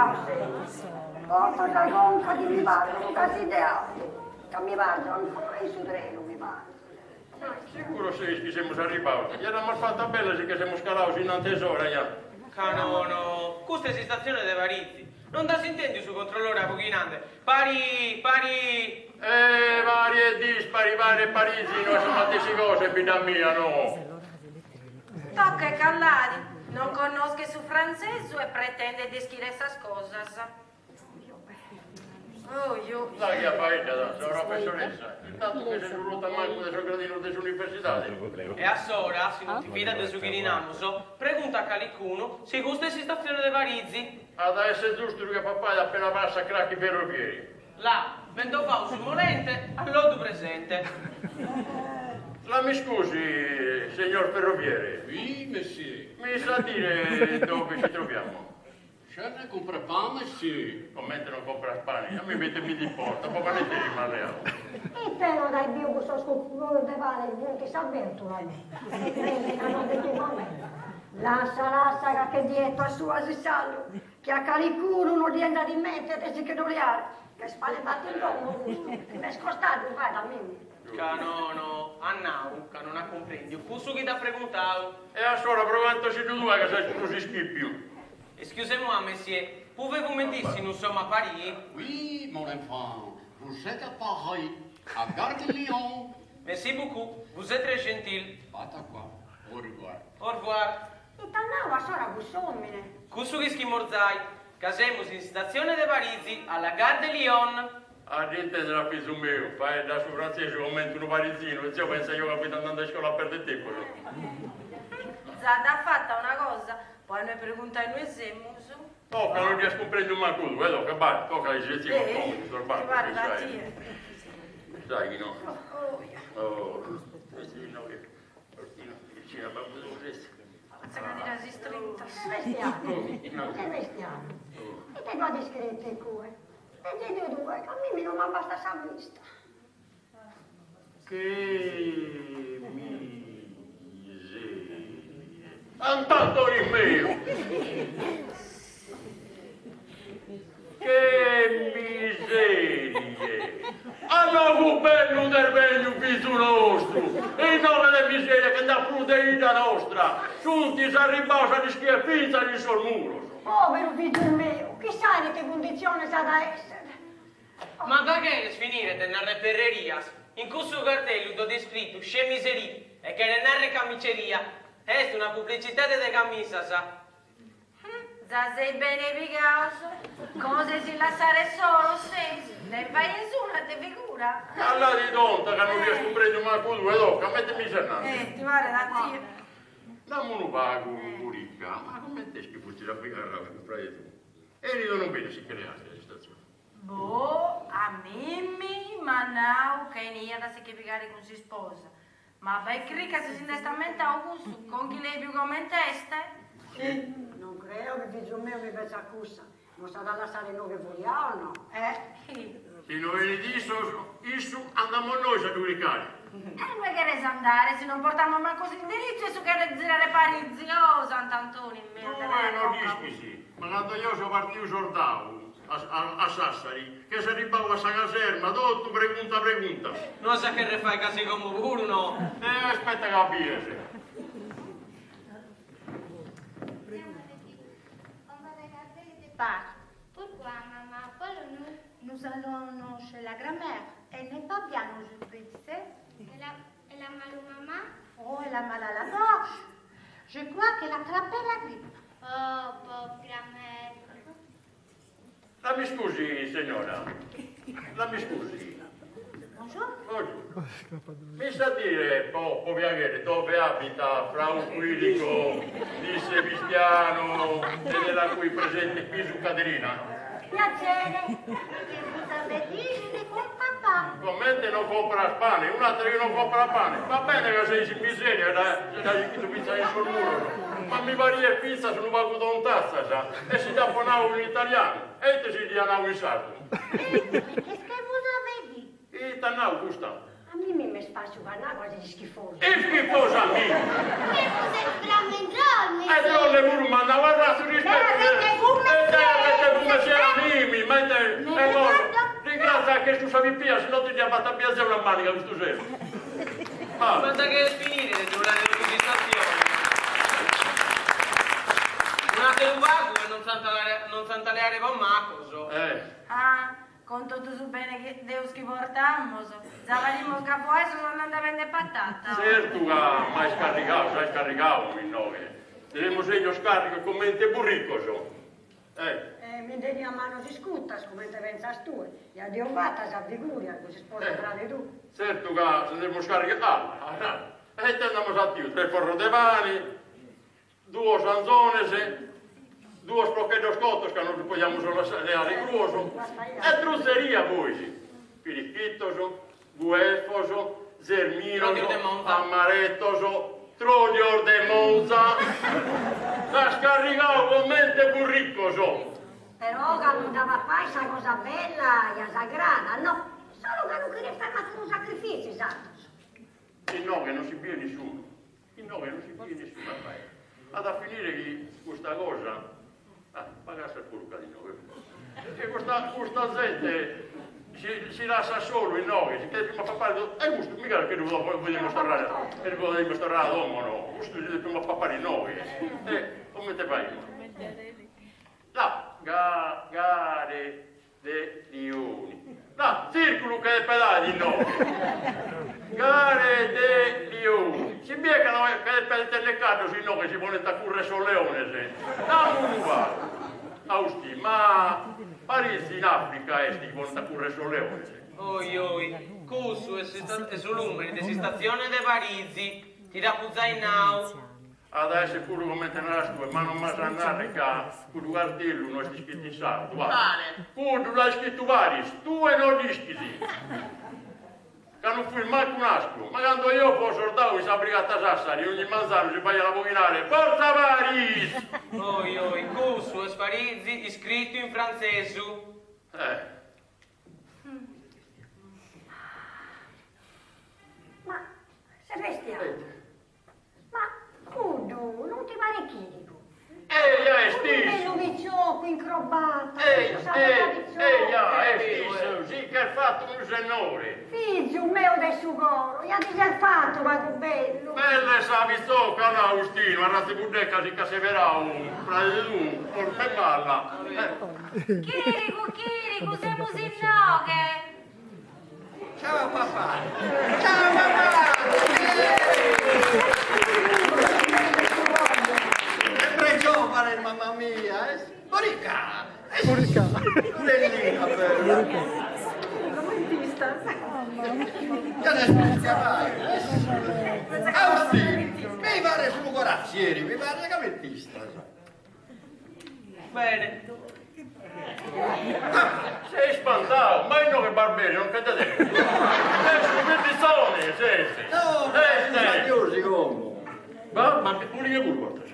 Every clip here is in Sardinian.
Arribaos semus. Porto sa conca chi mi paret unu casiddeau, ca mi parzo ancora in su trenu, mi parzo. Siguros seis chi semus arribaos? Ja l'amus fata bella si che semus calaos innanti 'e s'ora ja. Ca nono, custa est s'istatzione de Parizi. Non dd'as intendiu su controllore aboghinande, Parì! Parì! Eh, pari e dispari, pari e Parigi no est sa matessi cosa in bidda mia, no. Tocca e calladi, non connoschet su frantzesu e pretendet de ischire sas cosas. Oi, oi. Dai chi faeddat sa professoressa, intantu che ses ruta a mancu de sos gradinos de s'universidade. E a s'ora, si non ti fidas de su chi ti namus, pregunta a calicunu si custa est s'istatzione de Parizi. At a esser giustu su chi apo a fagher appena passat crachi ferrovieri. Là, mentovau su molente, alloddu presente. La mi scusi, signor ferroviere. Oui, monsieur. Mi sa dire dove ci troviamo? Je ne comprends pas, monsieur. Comente non compras pane? A mimmi ite mi nd'importat, po paneteri m'as leadu. Ite no dd'ais biu cussos cuculos de pane chi funt in sa bertula no? Femina no de ti meda. Lassa lassa ca che ddi 'eto a suas in s'allu, chi a calicunu no ddi 'enzat in mente de si che ddu leare, ca est pane fatu in domo custu, chi m'est costadu fai a mimmi. Ca nono, at nau ca non at cumprendiu cussu chi t'at preguntau. E a s'ora pro cantu si ddu tue ca ses prus ischìpiu. Excusez-moi, monsieur, pouvez-vous me dire si nous sommes à Paris? Oui, mon enfant, vous êtes à Paris, à Gare de Lyon. Merci beaucoup, vous êtes très gentil. Pas de quoi. Au revoir. Au revoir. Ite at nau a s'ora cuss'omine? Cussu chi ischimus zai, ca semus in s'istatzione de Parisi, alla Gare de Lyon. A dd'intender a fizu meu, faeddat su frantzesu comente unu parizinu e zeo pensaio ca fit andande a iscola a perder tempus. Za dd'at fata una cosa, poi nos preguntat inue semus. Toca, non dd'ias cumprendiu mancu tue, toca, bai, toca chi si setzimus como in custos bancos, Ti paret a tie. Sai chi no. Oh, setzi inoghe, Faustina, vicinu a babbu tuu, setzi. Sa cadiras istrintas. Sebastiano, Sebastiano, ite ddu at iscritu in cue? Leggeddu tue, ca a mimmi non m'abbastat sa vista. Che miseria. Sant'Antoni meu! Che miserie! A logu bellu nd'est benniu fizu nostru! Inoghe de miseria che nd'at prus de 'idda nostra! Suntis arribbaos a dd'iscrier fintzas in sos muros! Poveru fizu meu, chissà in ite cunditziones at a esser. Ma dda cheres finire de narrer perrerias? In cussu cartellu ddu at iscritu chemiserie e cheret narrer camiceria. Est una publicitade de camisas. Za seis bene pigaos. Cosa 'e si lassare solos seis? Nde faghes una de figura? Calladi tonta ca non dd'ias cumprendiu mancu tue, toca, mettemi sa nanti. Eh, ti paret a tie. Nami unu pagu, Murica, ma comente est chi fustis a pigai cun frade tuu? 'Enit o non benit a si che leare a s'istatzione? Boh, a mimmi m'at nau ca 'eniat a si che pigare cun s'isposa. Ma bae crica si si nd'est ammentau cussu, conchilebiu comente est? Non creo chi fizu meu mi fetzat cussa, non s'at a lassare inoghe fuliau, no, eh? Si no 'enit issos, issu, andamos nois a ddu cricare. E inue cheres andare si non portamos mancu s'indiritzu e su cheret zirare Parizi, oh Sant'Antoni meu de Tue no dd'ischis, ma cando jeo so partiu sordau a Sassari, che so arribbau a sa caserma, totu pregunta pregunta. No as a cherrer fai gasi como puru, no? E aspetta ca bies. Pourquoi, maman, parlons-nous? Nous allons chez la grand-mère. Elle n'est pas bien aujourd'hui, tu sais. Elle a, elle a mal où, maman? Oh, elle a mal à la gorge. Je crois qu'elle a attrapé la grippe. Oh, pauvre grand-mère. La mi scusi, signora. La mi scusi. Bonjour. Bonjour. Mi sa dire, po, po piacere, dove abita Frau Quirico di Sebastiano e della cui presente qui su Caterina? Piacere. Che vous avez dit, je ne comprends pas. Comente non compras pane, un'altra che non compra pane. Va bene ca seis in miseria, ca dd'ais iscritu fintzas in sos muros, ma mi pariat fintzas unu pagu tontatzas, e si dd'apo nau in italianu, e ite si dd'ia nau in sardu? Mais qu'est-ce que vous avez dit? Ite at nau custa? A mimmi m'est parsu ca at nau quasi ischifosa. Ischifosa a mimmi! Mais vous êtes vraiment drôle, E monsieur. drôle puru m'at nau, arratzu rispettu. Arrêtez-vous, E monsieur. arrêtez-vous, monsieur. ch'est cussa pipia, si no ti dd'ia fata bia zeo una màniga custu sero. Ma dda cheres finire de giurare totu s'istatzione? Un'àteru pagu e non s'ant non s'ant a leare po macos. Eh. Ah, con totu su bene de Deus chi portamos, za parimus gabuesos andende a bender patata. Tzertu ca m'ais carrigau, s'ais carrigau inoghe. Semus 'ennios càrrigos comente burricos. Eh. E mi nde 'enia a manos iscutas, comente pentzas tue. Ja dd'io fata sa figura cun s'isposa frade tuu. Tzertu ca si semus carrigados. Ah, ah, e ite nd'amus 'atiu? Tres forros de pane, duos anzones, duos procheddos cotos ca non los podiamus leare cruos, e trutzeria pois, pirichitos, guelfos, zerminos, amaretos, tròdios de Monza, s'as carrigau comente burricos. Però cando nde papais sa cosa bella ja s'agradat, no? Solu ca non cheriant fai mancu unu sacrifìtziu is atrus. Inoghe non si biet nisciunu, inoghe non si biet nisciunu a fai. At a finire chi custa cosa, ah, pagassas puru ca inoghe, chi custa custa zente si si lassat solu inoghe, si che depimus papare totu, e custu mica che ddu podimus torrare, che ddu podimus torrare a domo no, custu si depimus papare inoghe, e comente faimus? Là, ga gare de Lioni. Là, tzirculu che depet aer inoghe. Gare de Lioni. Si biet ca no che depet tenner caddos inoghe si ponent a currer sos leones. Damu unu pagu. Austì, ma Parisi in Africa est chi ponent a currer sos leones? Oi oi, cussu est su lùmene de s'istatzione de Parisi, ti dd'apu zai nau. At a esser puru comente naras tue, ma non m'as a narrer ca cuddu cartellu no est iscritu in sardu, va. Cuddu l'at iscritu Paris, tue no dd'ischis, ca non fuis mancu naschiu, ma cando eo fo sordau in sa Brigata Sassari ogni manzanu si faiat aboghinare Forza Paris! Oi oi, cussu est Parisi iscritu in frantzesu. Eh. Ma Sebastiano, Ma cuddu non ti paret Chiricu? Eja est issu! Cuddu bellu piciocu in crobata, Eja, cun sa bella picioca. Eja est issu, si ch'est fatu unu sennore. Fizu meu de su coro, ja ti ses fatu pagu bellu. Bella est sa pitzoca, no Austinu, arratze puddeca si ch'at seberau frade tuu, corp'e balla. Chiricu, Chiricu, semus inoghe! Ciao papà! Ciao papà! Sempre giovane mamma mia, eh? Borica! Borica! Bellina bella! Comente istas? Ja ses prìtzia vai! Austi, mi pares unu corazzieri, mi pares comente istas? Bene. Sei ispantau, ma inoghe barberi non che nde tenet. Ses unu pirditzone, ses. No, no, como. Ma, ma puru puru portas.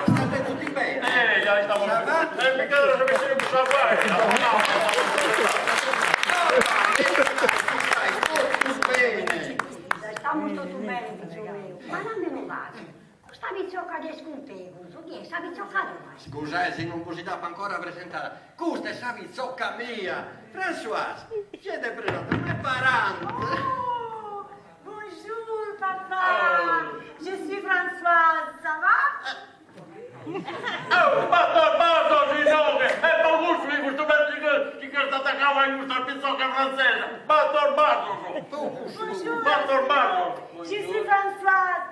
State tutti bene? Eh, già stiamo bene. Eh, mica ora se vestire per salvare. No, no, Totu bene. Stamus totu bene, fizu meu, ma nami unu pagu. Custa picioca chi est cun tegus, chi est sa picioca tua? Scusae si non bos dd'apo ancora presentada, custa est sa picioca mia, Françoise, siete presentata, ma est parente. Oh, bonjour papà, je suis Françoise, ça va? Oh, bator basos inoghe! E po cussu chi custu si ch'est atacau a custa pitzoca frantzesa! Bator basos! Bonjour, Bator basos! je suis Françoise.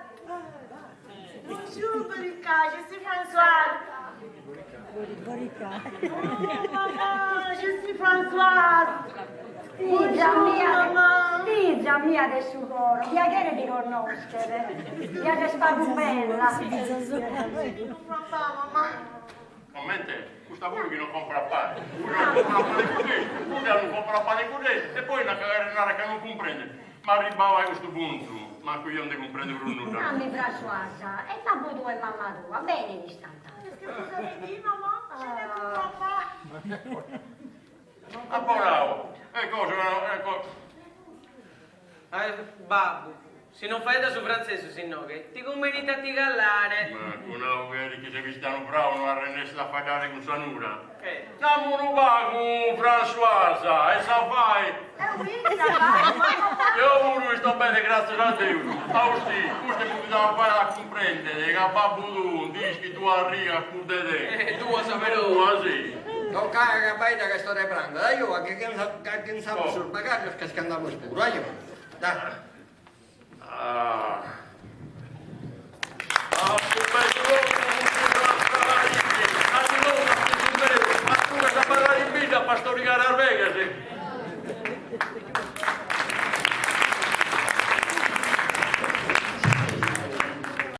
Bonjour, Borica, je suis Françoise. Borica. Oh, maman, je suis Françoise. Fìgia mia, mamma. fìgia mia de su coro, piaghere ti connòschere. Ja ses pagu bella. Papà, mamma. Comente? Custa puru chi non comprat pane. Cuddu non comprat pane cuddesu, cudda non comprat pane cuddesu, e poi narat ca non cumprendet. Ma arribbau a custu puntu, mancu io nde cumprendo prus nudda. Nami Françoise, e babbu tuo e mamma tua, bene istant? Qu'est-ce que vous avez dit, maman? Je ne comprends pas. Apo nau, e cosa, e cosa. Eh, babbu. Si non faeddas su frantzesu inoghe, ti cumbenit a ti callare. Mancu nau cheret chi Sebistianu Frau no arrennessit a faeddare cun sa nura. Namu unu pagu, Françoisa, e sa fai? Eo puru isto bene gràtzias a Deus. Austì, custu est pro ti dda fai a cumprèndere ca babbu tuu nd'ischit duas rigas prus de te. Duas però. Duas, si. Tocai ca baida ca est ora 'e prandu, ajò, agganzamus sos bagàglios ca si ch'andamus puru, ajò, dai. Ah. Ah.